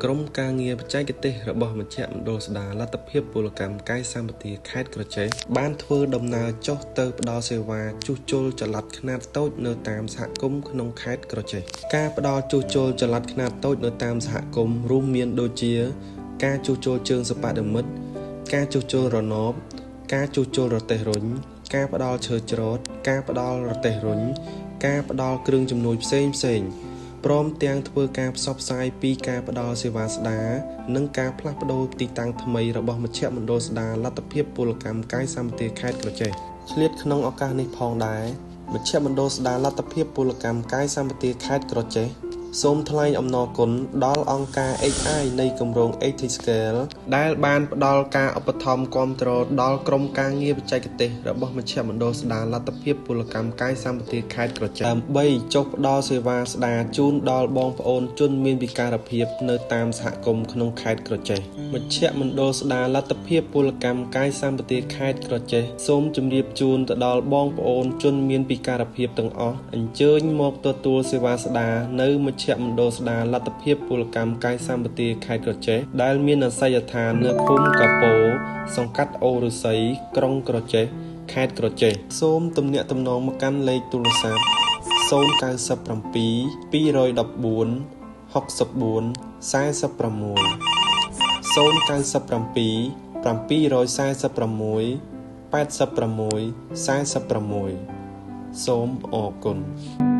ក្រុមការងារបច្ចេកទេសរបស់មជ្ឈមណ្ឌលស្ដារលទ្ធភាពពលកម្មកាយសម្បទាខេត្តក្រចេះបានធ្វើដំណើរចុះទៅផ្ដល់សេវាជួសជុលចល័តខ្នាតតូចនៅតាមសហគមន៍ក្នុងខេត្តក្រចេះការផ្ដល់ជួសជុលចល័តខ្នាតតូចនៅតាមសហគមន៍រួមមានដូចជា ការជួសជុលជើងសិប្បនិម្មិតការជួសជុលរណបការជួសជុលរទេះរុញការផ្ដល់ឈើច្រូតការផ្ដល់រទេះរុញការផ្ដល់គ្រឿងជំនួយផ្សេងផ្សេងព្រមទាំងធ្វើការផ្សព្វផ្សាយពីការផ្ដល់សេវាស្ដារនិងការផ្លាស់ប្ដូរទីតាំងថ្មីរបស់មជ្ឈមណ្ឌលស្ដារលទ្ធភាពពលកម្មកាយសម្បទាខេត្តក្រចេះឆ្លៀតក្នុងឱកាសនេះផងដែរមជ្ឈមណ្ឌលស្ដារលទ្ធភាពពលកម្មកាយសម្បទាខេត្តក្រចេះសូមថ្លែងអំណរគុណដល់អង្គការ HI នៃគម្រោង ATScale ដែលបានផ្ដល់ការឧបត្ថម្ភគាំទ្រដល់ក្រុមការងារបច្ចេកទេសរបស់មជ្ឈមណ្ឌលស្ដារលទ្ធភាពពលកម្មកាយសម្បទាខេត្តក្រចេះដើម្បីចុះផ្ដល់សេវាស្ដារជូនដល់បងប្អូនជនមានពិការភាពនៅតាមសហគមន៍ក្នុងខេត្តក្រចេះមជ្ឈមណ្ឌលស្ដារលទ្ធភាពពលកម្មកាយសម្បទាខេត្តក្រចេះសូមជម្រាបជូនទៅដល់បងប្អូនជនមានពិការភាពទាំងអស់អញ្ជើញមកទទួលសេវាស្ដារនៅមជ្ឈមណ្ឌលស្ដារលទ្ធភាពពលកម្មកាយសម្បទាខេត្តក្រចេះដែលមានអាសយដ្ឋាននៅឃុំកាពោសង្កាត់អូរុស័យក្រុងក្រចេះខេត្តក្រចេះសូមទំនាក់ទំនងមកកាន់លេខទូរស័ព្ទ097 214 64 46 097 746 86 46សូមអរគុណ។